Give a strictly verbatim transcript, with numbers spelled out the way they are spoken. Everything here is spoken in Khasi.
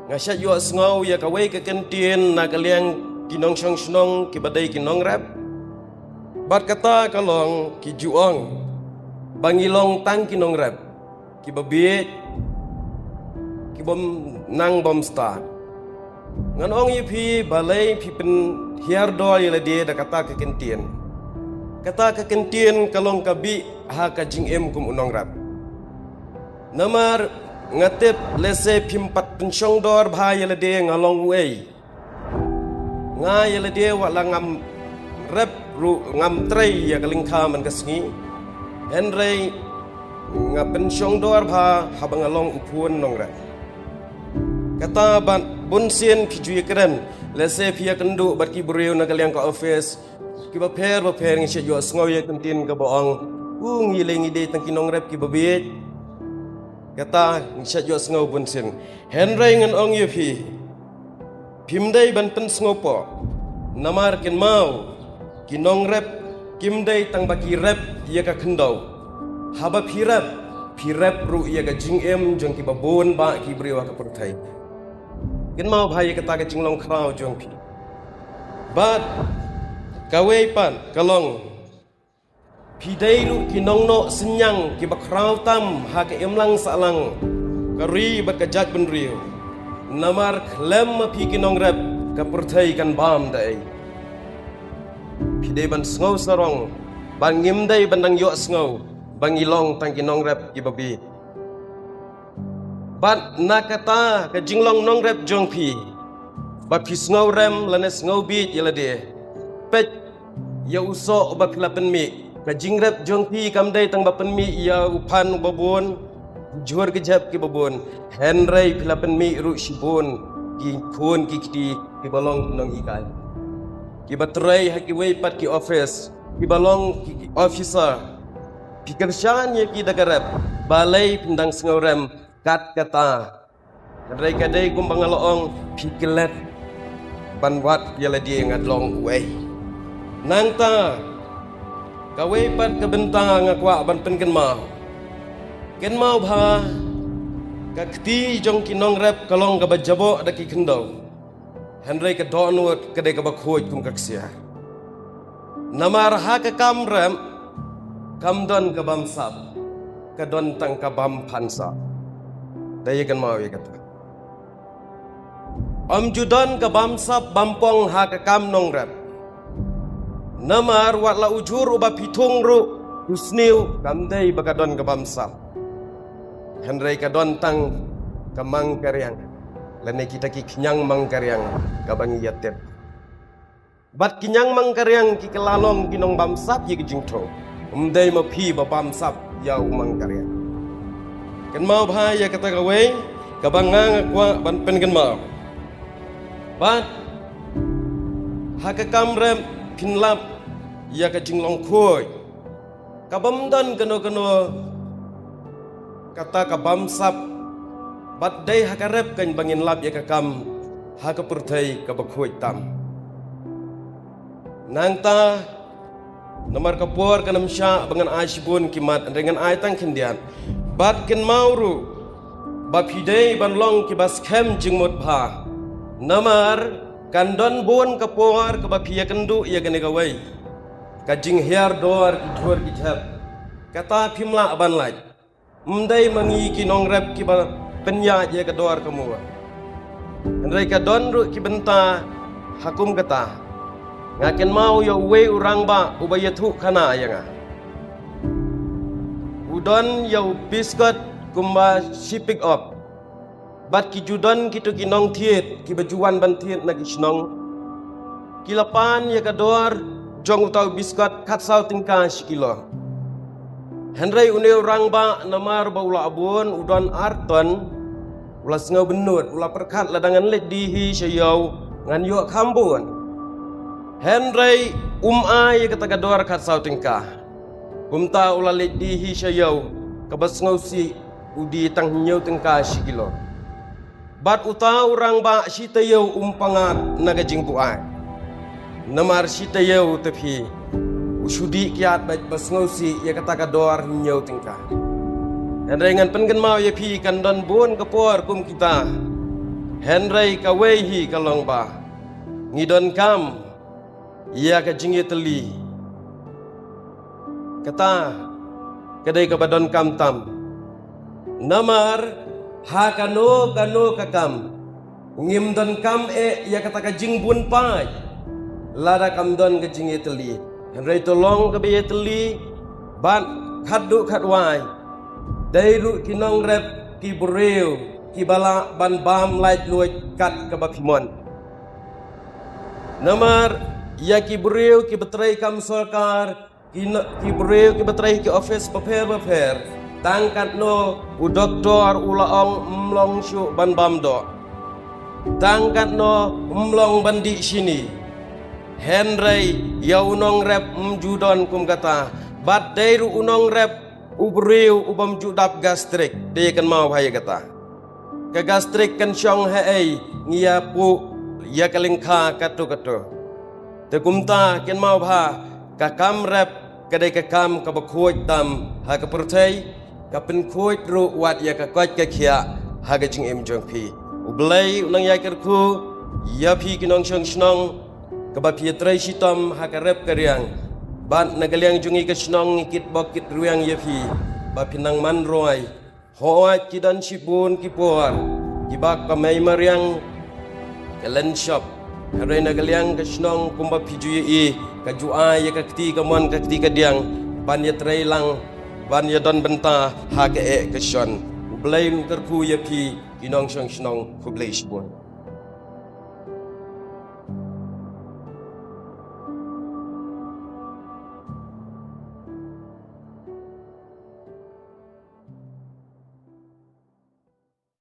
Nga shait ïohsngew ïa kawei ka kyntien na ka liang ki nongshong shnong kiba dei ki nongrep. Bad kata ka long ki ju ong ba ngi long tang ki nongrep kiba bieit, kiba nang bym stad. Ngan ong ïa phi, balei phi pynhiar dor ïa lade da kata ka kyntien? Kata ka kyntien ka long ka bih ha ka jingim kum u nongrep. Namar nga tip lehse phim pat pynshong dor bha ïa lade nga long uei. Nga ïa lade wat la ngam rep ruh ngam trei ïa ka lyngkha man ka sngi. Hynrei nga pynshong dor bha haba nga long u khun nongrep. Kata bad bun sien phi ju ïakren, lehse phi ïakynduh bad ki briew na ka liang ka office kiba pher ba pher, ngi shait ïohsngew ïa ka kyntien kaba ong, u ngi leh ngi dei tang ki nongrep kiba bieit. Kata ngi shait ïohsngew bun sien. Hynrei ngan ong ïa phi, phim dei ban pynsngewpoh. Namar kynmaw, ki nongrep kim dei tang ba ki rep ïa ka khyndew. Haba phi rep, phi rep ruh ïa ka jingim jong kiba bun bah ki briew ha ka pyrthei. Kynmaw bha ïa kata ka jinglong khraw jong phi. Bad kawei pat ka long, phi dei ruh ki nongnoh synñiang kiba khraw tam ha ka imlang sahlang ka ri bad ka jaitbynriew. Namar khlem ma phi ki nongrep ka pyrthei kan bam da ei. Phi dei ban sngew sarong ba ngim dei ban dang ïohsngew ba ngi long tang ki nongrep kiba bieit. Bad na kata ka jinglong nongrep jong phi, ba phi sngew rem lane sngew bieit ïa lade, peit ïa u soh uba phi la pynmih. Ka jingrep jong phi kam dei tang ba pynmih ïa u phan uba bun, jhur ki jhep kiba bun, hynrei phi la pynmih ruh shibun ki khun ki kti kiba long nonghikai, kiba trei ha kiwei pat ki office, kiba long ki officer. Phi kyrshan ïa ki da ka rep, balei phin dang sngew rem kat kata? Hynrei ka dei kumba nga la ong, phi klet ban wad ïa lade ngat long uei. Nangta kawei pat ka bynta nga kwah ban pynkynmaw. Kynmaw bha, ka kti jong ki nongrep ka long kaba jaboh da ki khyndew. Hynrei ka dohnud ka dei kaba khuid kum ka ksiar. Namar ha ka kam rep kam don ka bamsap, ka don tang ka bamphansap. Da ïa kynmaw ïa kata. Ym ju don ka bamsap bampong ha ka kam nongrep. Namar wat la u jhur uba phi thung ruh, u sniew, kam dei ba ka don ka bamsap. Hynrei ka don tang ka mang ka riang, lane kita ki khñiang mang ka riang kaba ngi ïa tip. Bad ki khñiang mang ka riang ki kylla long ki nongbamsap ïa ki jingthung. Ym dei ma phi ba bamsap ïa u mang ka riang. Kynmaw bha ïa kata kawei kaba nga nga kwah ban pynkynmaw. Bad ha ka kam rep phin lap ïa ka jinglong khuid. Ka bym don kano kano kata ka bamsap, bad dei ha ka rep kan ba ngin lap ïa ka kam ha ka pyrthei kaba khuid tam. Nangta, namar ka por kan ym shah ba ngan ai shibun ki mat, hynrei ngan ai tang khyndiat. Bad kynmaw ruh ba phi dei ban long kiba skhem jingmut bha. Namar kan don bun ka por kaba phi ïakynduh ïa kane kawei, ka jinghiar dor ki jhur ki jhep. Kata phim lah ban lait. Ym dei ma ngi ki nongrep kiba pynïaid ïa ka dor ka mur. Hynrei ka don ruh ki bynta ha kum kata. Nga kynmaw ïa uwei u rangbah uba ïathuh khana ïa nga. U don ïa u biskot kumba shi pick up. Bad ki ju don kito ki nongthied kiba ju wan ban thied na ki shnong. Ki la pan ïa ka dor jong uta u biskot khatsaw tyngka shi kilo. Hynrei une u rangbah namar ba u la bun, u don ar ton, u la sngew bynnud, u la pyrkhat lada ngan leit die hi sha ïew ngan ïoh kham bun. Hynrei um ai ïa kata ka dor khatsaw tyngka. Kumta u la leit die hi sha ïew kaba sngewsih u die tang hynñiew tyngka shi kilo. Bad uta u rangbah shi taïew um pyngngad na ka jingbuaid. Namar shi taïew te phi u shu dih kiad bad ba sngewsih ïa kata ka dor hynñiew tyngka. Hynrei ngan pynkynmaw ïa phi kan don bun ka por kum kita. Hynrei kawei hi ka long ba ngi donkam ïa ka jingïatylli. Kata ka dei kaba donkam tam. Namar ha kano kano ka kam ngim donkam eh ïa kata ka jingbun paid lada kam don ka jingïatylli. Hynrei to long kaba ïatylli bad khatduh khatwai. Dei ruh ki nongrep ki briew kiba lah ban bam laitluid kat kaba phi mon. Namar ïa ki briew kiba trei kam sorkar, ki no-, ki briew kiba trei ki office bapher bapher, tang katno u doktor u la ong ym long shuh ban bam doh. Tang katno ym long ban dih shini. Hynrei ïa u nongrep ym ju don kum kata. Bad dei ruh u nongrep u briew u bym ju dap gastric. Te kynmaw bha ïa kata. Ka gastric kan shong ha ei, ngi ïa puh ïa ka lyngkha katto katto. Te kumta kynmaw bha, ka kam rep ka dei ka kam kaba khuid tam ha ka pyrthei, ka pynkhuid ruh wat ïa ka koit ka khiah ha ka jingim jong phi. U Blei u nang ïa kyrkhu ïa phi ki nongshong shnong, kaba phi ïatrei shitom ha ka rep ka riang. Bad na ka liang jong ngi ka shnong ngi kit bok kit rwiang ïa phi, ba phi nang man roi. Hooid ki don shibun ki por kiba ka mei mariang ka len shop. Hynrei na ka liang ka shnong kumba phi ju ïohi, ka ju ai ïa ka kti kamon ka kti kadiang ban ïatrei lang, ban ïadon bynta ha ka eh ka shon. U Blei un kyrkhu ïa phi ki nongshong shnong, khublei shibun.